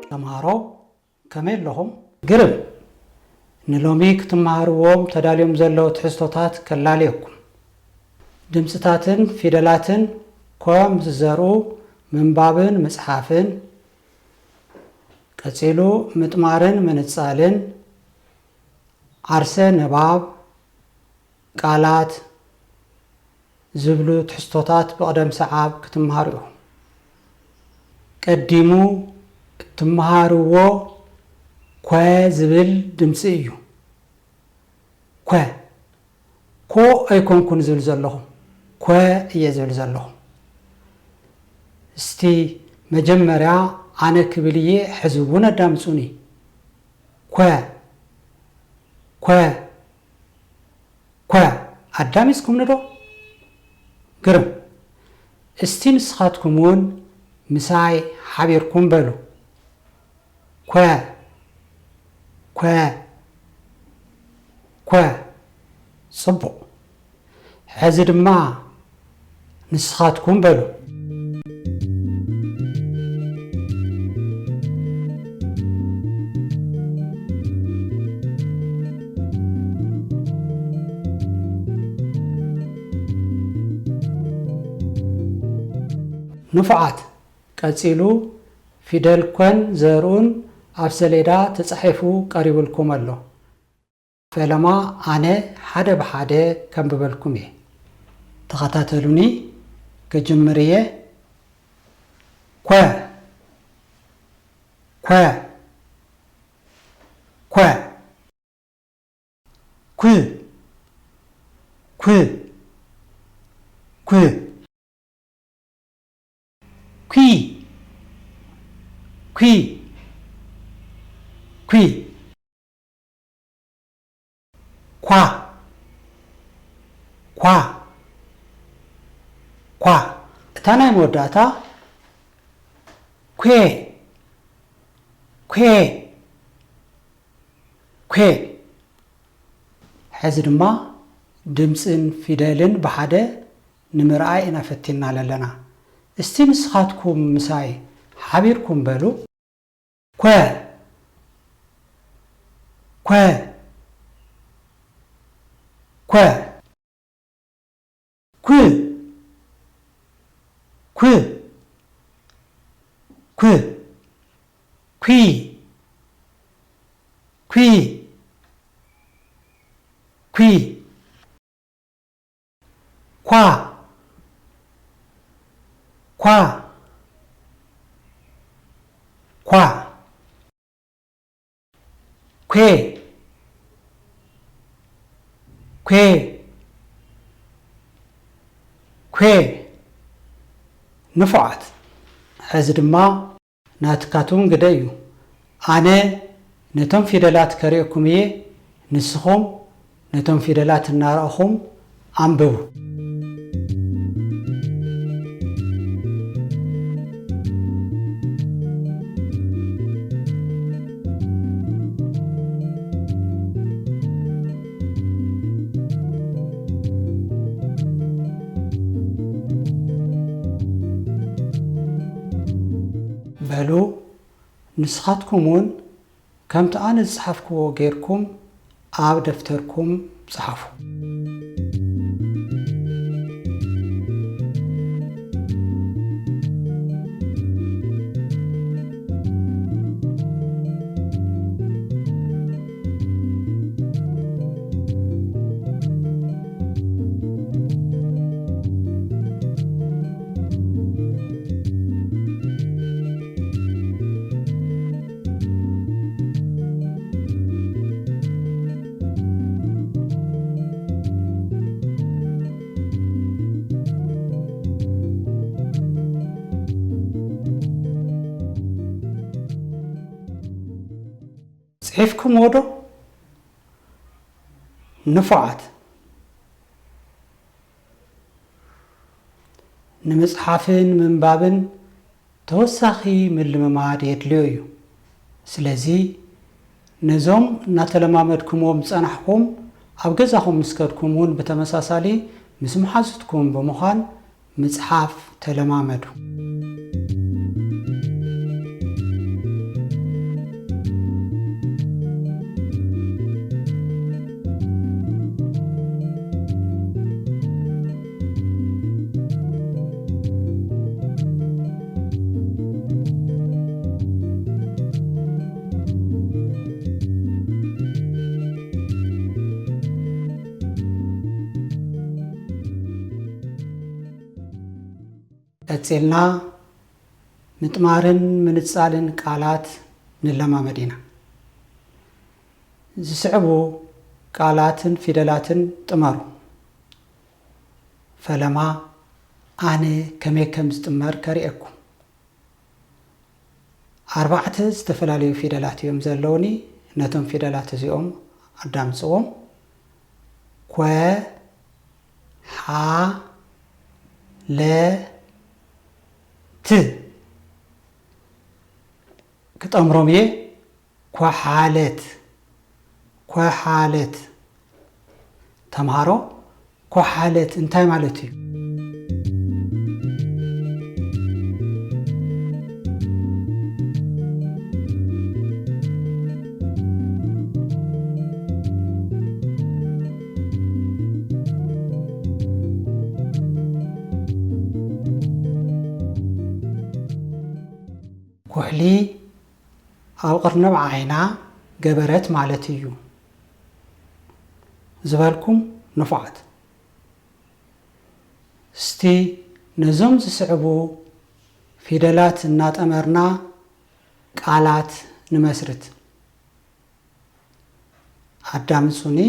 ተምሃሮ፣ ከመይ ኣለኹም? ግርም! ንሎሚ ክትመሃርዎም ተዳልዮም ዘለዉ ትሕዝቶታት ከላልየኩም። ድምጽታትን ፊደላትን ኮም ዝዘርኡ ምንባብን ምጽሓፍን፣ ቀጺሉ ምጥማርን ምንጻልን፣ ዓርሰ ንባብ፣ ቃላት ዝብሉ ትሕዝቶታት ብቕደም ሰዓብ ክትመሃሩ ኢኹም። ቀዲሙ እትመሃርዎ ኮ ዝብል ድምጺ እዩ። ኮ። ኮ ኣይኮንኩን ዝብል ዘለኹ፣ ኮ እየ ዝብል ዘለኹ። እስቲ መጀመርያ ኣነ ክብል እየ፣ ሕዚ እውን ኣዳምጹኒ። ኮ፣ ኮ፣ ኮ። ኣዳሚጽኩምኒ ዶ? ግርም። እስቲ ንስኻትኩም እውን ምሳይ ሓቢርኩም በሉ። ኮ፣ ኮ፣ ኮ። ጽቡቕ። ሕዚ ድማ ንስኻትኩም በሉ። ንፉዓት። ቀጺሉ ፊደል ኮን ዘርኡን ኣብ ሰሌዳ ተጻሒፉ ቀሪቡልኩም ኣሎ። ፈለማ ኣነ ሓደ ብሓደ ከንብበልኩም እየ። ተኸታተሉኒ፣ ክጅምር እየ። ኮ፣ ኮ፣ ኮ። ኩ፣ ኩ፣ ኩ። ኲ፣ ኲ፣ ኲ። ኳ፣ ኳ፣ ኳ። እታ ናይ መወዳእታ፣ ኳ፣ ኳ፣ ኳ። ሕዚ ድማ ድምጽን ፊደልን ብሓደ ንምርኣይ ኢና ፈቲንና ዘለና። እስቲ ንስኻትኩም ምሳይ ሓቢርኩም በሉ። ኮ፣ ኮ፣ ኮ። ኩ፣ ኩ፣ ኩ። ኲ፣ ኲ፣ ኲ። ኳ፣ ኳ፣ ኳ። ኳ። ኳ፣ ኳ፣ ኳ። ንፉዓት። ሕዚ ድማ ናትካትኩም ግደ እዩ። ኣነ ነቶም ፊደላት ከርእየኩም እየ፣ ንስኹም ነቶም ፊደላት እናረኣኹም ኣንብቡ። በሉ፣ ንስኻትኩም እውን ከምቲ ኣነ ዝጸሓፍክዎ ጌርኩም ኣብ ደፍተርኩም ጸሓፉ። ጽሒፍኩምዎ ዶ? ንፉዓት። ንምጽሓፍን ምንባብን ተወሳኺ ምልምማድ የድልዮ እዩ። ስለዚ ነዞም እናተለማመድኩምዎም ዝጸናሕኩም ኣብ ገዛኹም ምስ ከድኩም እውን ብተመሳሳሊ ምስ መሓዙትኩም ብምዃን ምጽሓፍ ተለማመዱ። ቀጺልና ምጥማርን ምንጻልን ቃላት ንለማመድ ኢና። ዝስዕቡ ቃላትን ፊደላትን ጥመሩ። ፈለማ ኣነ ከመይ ከም ዝጥመር ከርእየኩም። ኣርባዕተ ዝተፈላለዩ ፊደላት እዮም ዘለውኒ። ነቶም ፊደላት እዚኦም ኣዳምጽዎም። ኮ፣ ሓ፣ ለ፣ ት። ክጠምሮም እየ። ኮሓለት፣ ኮሓለት። ተምሃሮ፣ ኮሓለት እንታይ ማለት እዩ? ኩሕሊ ኣብ ቅርንብ ዓይና ገበረት ማለት እዩ ዝበልኩም ንፉዓት። እስቲ ነዞም ዝስዕቡ ፊደላት እናጠመርና ቃላት ንመስርት። ኣዳምጹኒ።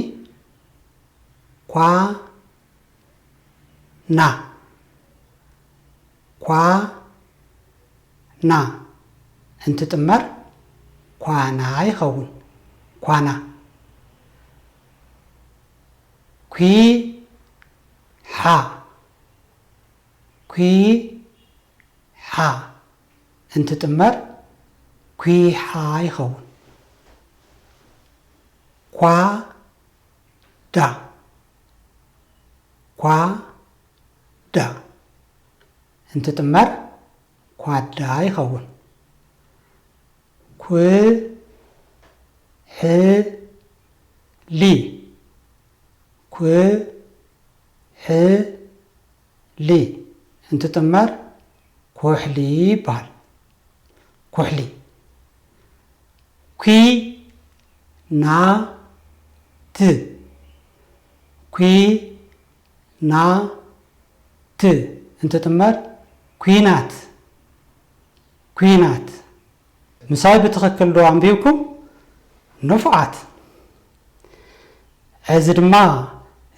ኳ፣ ና። ኳ፣ ና። እንትጥመር ኳና ይኸውን። ኳና። ኲ፣ ሓ። ኲ፣ ሓ። እንትጥመር ኲሓ ይኸውን። ኳ፣ ዳ። ኳ፣ ዳ። እንትጥመር ኳዳ ይኸውን። ኩ፣ ሕ፣ ሊ። ኩ፣ ሕ፣ ሊ። እንትጥመር ኩሕሊ ይበሃል። ኩሕሊ። ኲ፣ ና፣ ት። ኲ፣ ና፣ ት። እንትጥመር ኲናት። ኲናት። ምሳይ ብትኽክል ዶ ኣንቢብኩም? ንፉዓት። ሕዚ ድማ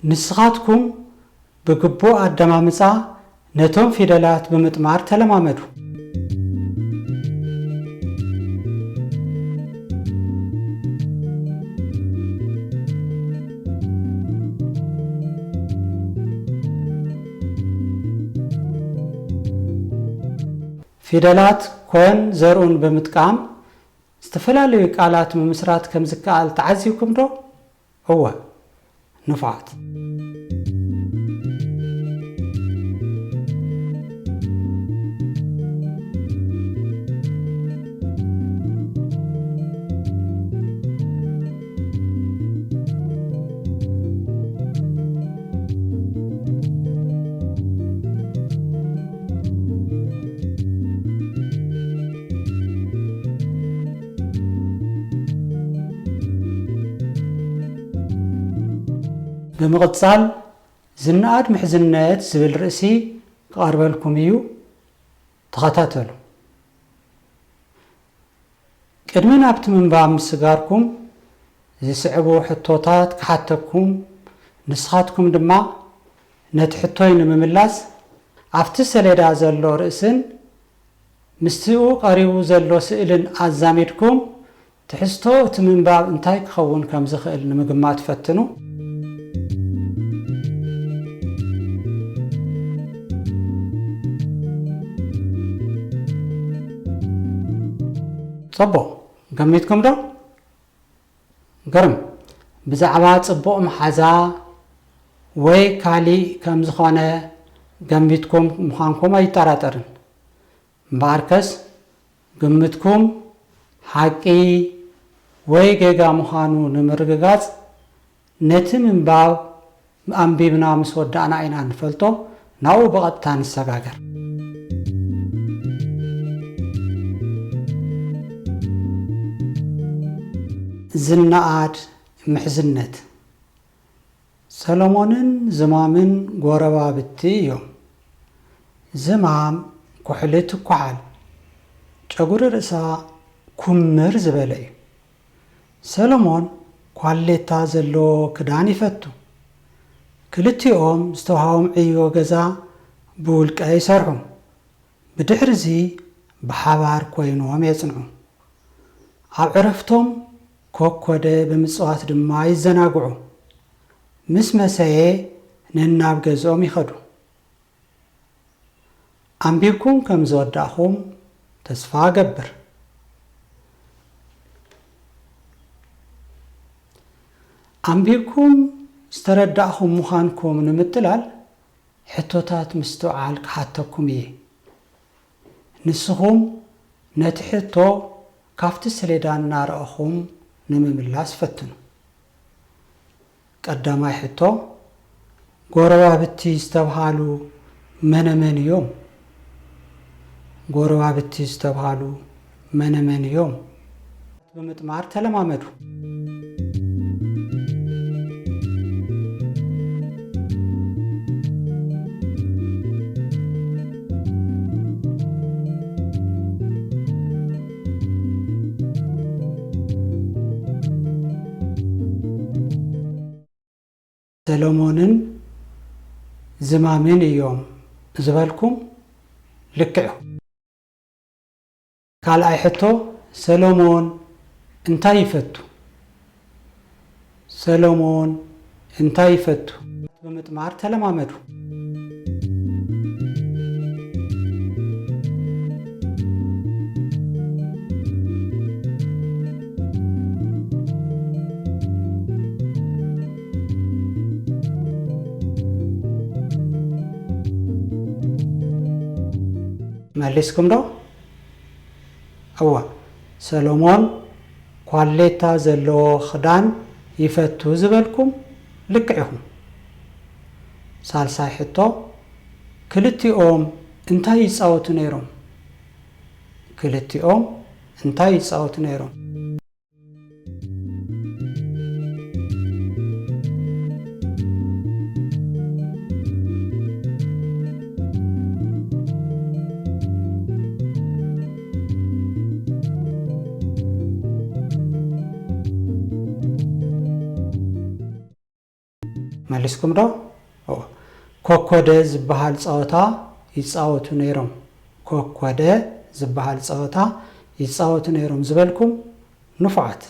ንስኻትኩም ብግቡእ ኣደማምጻ ነቶም ፊደላት ብምጥማር ተለማመዱ። ፊደላት ኮን ዘርኡን ብምጥቃም ዝተፈላለዩ ቃላት ምምስራት ከም ዝከኣል ተዓዚብኩም ዶ? እወ፣ ንፉዓት። ብምቕጻል ዝነኣድ ምሕዝነት ዝብል ርእሲ ክቐርበልኩም እዩ። ተኸታተሉ። ቅድሚ ናብቲ ምንባብ ምስጋርኩም ዝስዕቡ ሕቶታት ክሓተኩም፣ ንስኻትኩም ድማ ነቲ ሕቶይ ንምምላስ ኣብቲ ሰሌዳ ዘሎ ርእስን ምስኡ ቀሪቡ ዘሎ ስእልን ኣዛሚድኩም ትሕዝቶ እቲ ምንባብ እንታይ ክኸውን ከም ዝኽእል ንምግማት ፈትኑ። ጽቡቕ፣ ገሚትኩም ዶ? ግርም። ብዛዕባ ጽቡቕ መሓዛ ወይ ካሊእ ከም ዝኾነ ገሚትኩም ምዃንኩም ኣይጠራጠርን። እምበኣርከስ ግምትኩም ሓቂ ወይ ጌጋ ምዃኑ ንምርግጋጽ ነቲ ምንባብ ኣንቢብና ምስ ወዳእና ኢና ንፈልጦ። ናብኡ ብቐጥታ ንሰጋገር። ዝነኣድ ምሕዝነት። ሰሎሞንን ዝማምን ጎረባብቲ እዮም። ዝማም ኩሕሊ ትኳሓል፣ ጨጉሪ ርእሳ ኩምር ዝበለ እዩ። ሰሎሞን ኳሌታ ዘለዎ ክዳን ይፈቱ። ክልቲኦም ዝተውሃቦም ዕዮ ገዛ ብውልቀ ይሰርሑ። ብድሕርዚ ብሓባር ኮይኖም የጽንዑ። ኣብ ዕረፍቶም ኮኮደ ብምጽዋት ድማ ይዘናግዑ። ምስ መሰየ ነናብ ገዝኦም ይኸዱ። ኣንቢብኩም ከም ዝወዳእኹም ተስፋ እገብር። ኣንቢብኩም ዝተረዳእኹም ምዃንኩም ንምጥላል ሕቶታት ምስትውዓል ክሓተኩም እየ። ንስኹም ነቲ ሕቶ ካብቲ ሰሌዳ እናረኣኹም ንምምላስ ፈትኑ። ቀዳማይ ሕቶ፣ ጎረባብቲ ዝተብሃሉ መነመን እዮም? ጎረባብቲ ዝተብሃሉ መነመን እዮም? ብምጥማር ተለማመዱ። ሰሎሞንን ዝማምን እዮም ዝበልኩም ልክዕ ኢኹም። ካልኣይ ሕቶ፣ ሰሎሞን እንታይ ይፈቱ? ሰሎሞን እንታይ ይፈቱ? ብምጥማር ተለማመዱ። መሊስኩም ዶ? እወ፣ ሰሎሞን ኳሌታ ዘለዎ ክዳን ይፈቱ ዝበልኩም ልክዕ ኢኹም። ሳልሳይ ሕቶ፣ ክልቲኦም እንታይ ይጻወቱ ነይሮም? ክልቲኦም እንታይ ይጻወቱ ነይሮም? መሊስኩም ዶ? እወ። ኮኮደ ዝበሃል ጸወታ ይጻወቱ ነይሮም። ኮኮደ ዝበሃል ጸወታ ይጻወቱ ነይሮም ዝበልኩም ንፉዓት።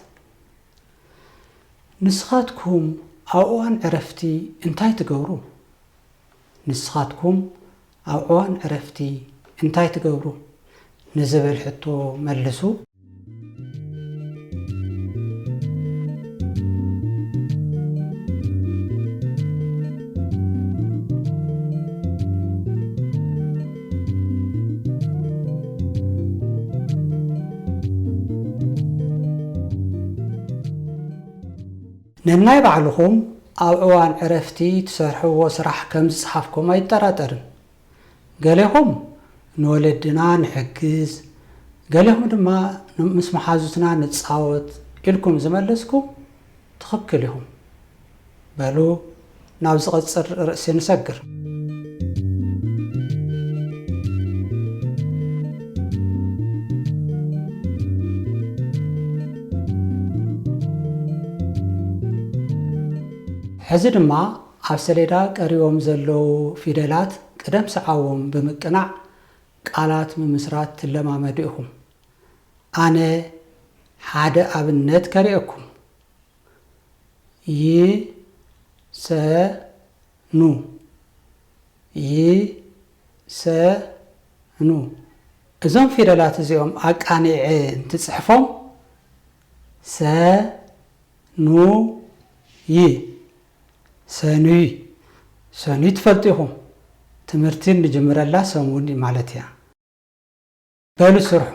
ንስኻትኩም ኣብ እዋን ዕረፍቲ እንታይ ትገብሩ? ንስኻትኩም ኣብ እዋን ዕረፍቲ እንታይ ትገብሩ? ንዝብል ሕቶ መልሱ። ነናይ ባዕልኹም ኣብ እዋን ዕረፍቲ ትሰርሕዎ ስራሕ ከም ዝጸሓፍኩም ኣይጠራጠርን። ገሌኹም ንወለድና ንሕግዝ፣ ገሌኹም ድማ ን-፣ ምስ መሓዙትና ንጻወት ኢልኩም ዝመለስኩም ትኽክል ኢኹም። በሉ ናብ ዝቐጽል ርእሲ ንሰግር። ሕዚ ድማ ኣብ ሰሌዳ ቀሪቦም ዘለዉ ፊደላት ቅደም ሰዓቦም ብምቅናዕ ቃላት ምምስራት ትለማመዱ ኢኹም። ኣነ ሓደ ኣብነት ከርእየኩም። ይሰኑ፣ ይሰኑ። እዞም ፊደላት እዚኦም ኣቃኒዐ እንትጽሕፎም ሰኑይ፣ ሰኑይ፣ ሰኑይ ትፈልጡ ኢኹም። ትምህርቲ እንጅምረላ ሰሙን ማለት እያ። በሉ ስርሑ።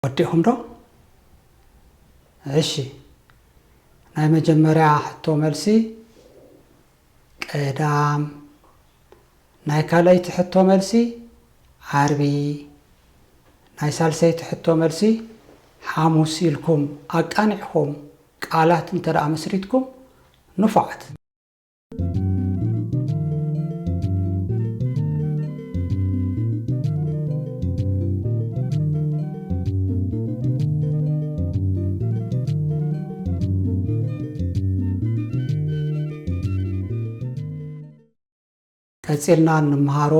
ወዲእኹም ዶ? እሺ፣ ናይ መጀመርያ ሕቶ መልሲ ቀዳም፣ ናይ ካልኣይቲ ሕቶ መልሲ ዓርቢ፣ ናይ ሳልሰይቲ ሕቶ መልሲ ሓሙስ ኢልኩም ኣቃኒዕኹም ቃላት እንተ ደኣ መስሪትኩም ንፉዓት። ቀጺልና እንመሃሮ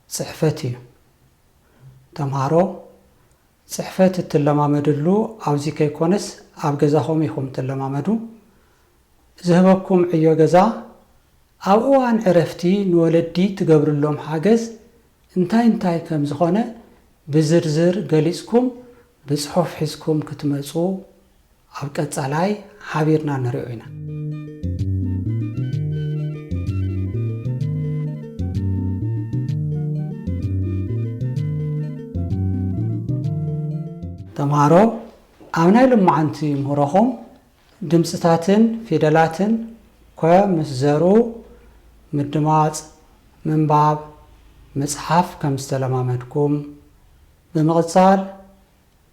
ጽሕፈት እዩ። ተምሃሮ፣ ጽሕፈት እትለማመድሉ ኣብዚ ከይኮነስ ኣብ ገዛኹም ኢኹም ትለማመዱ። ዝህበኩም ዕዮ ገዛ ኣብ እዋን ዕረፍቲ ንወለዲ ትገብርሎም ሓገዝ እንታይ እንታይ ከም ዝኾነ ብዝርዝር ገሊጽኩም ብጽሑፍ ሒዝኩም ክትመጹ ኣብ ቀጻላይ ሓቢርና ንሪኦ ኢና። ተምሃሮ፣ ኣብ ናይ ሎማዓንቲ ምህሮኹም ድምጽታትን ፊደላትን ኮ ምስ ዘሩ ምድማጽ፣ ምንባብ፣ ምጽሓፍ ከም ዝተለማመድኩም፣ ብምቕጻል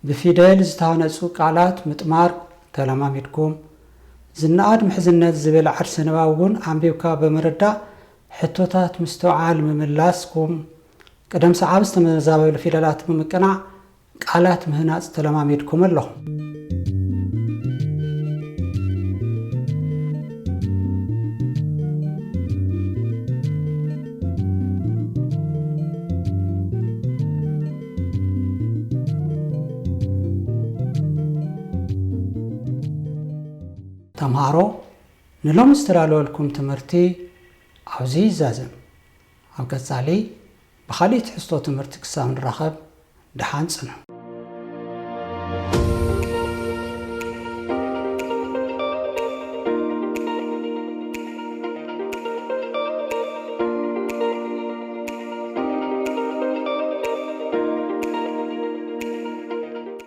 ብፊደል ዝተሃነጹ ቃላት ምጥማር ተለማሚድኩም። ዝነኣድ ምሕዝነት ዝብል ዓርሰ ንባብ እውን ኣንቢብካ ብምርዳእ ሕቶታት ምስትውዓል ምምላስኩም። ቅደም ሰዓብ ዝተመዛበሉ ፊደላት ብምቅናዕ ቃላት ምህናጽ ተለማሚድኩም ኣለኹም። ተምሃሮ፣ ንሎሚ ዝተዳለወልኩም ትምህርቲ ኣብዚ ይዛዘም። ኣብ ቀጻሊ ብኻልእ ትሕዝቶ ትምህርቲ ክሳብ ንራኸብ ደሓን ጽንሑ።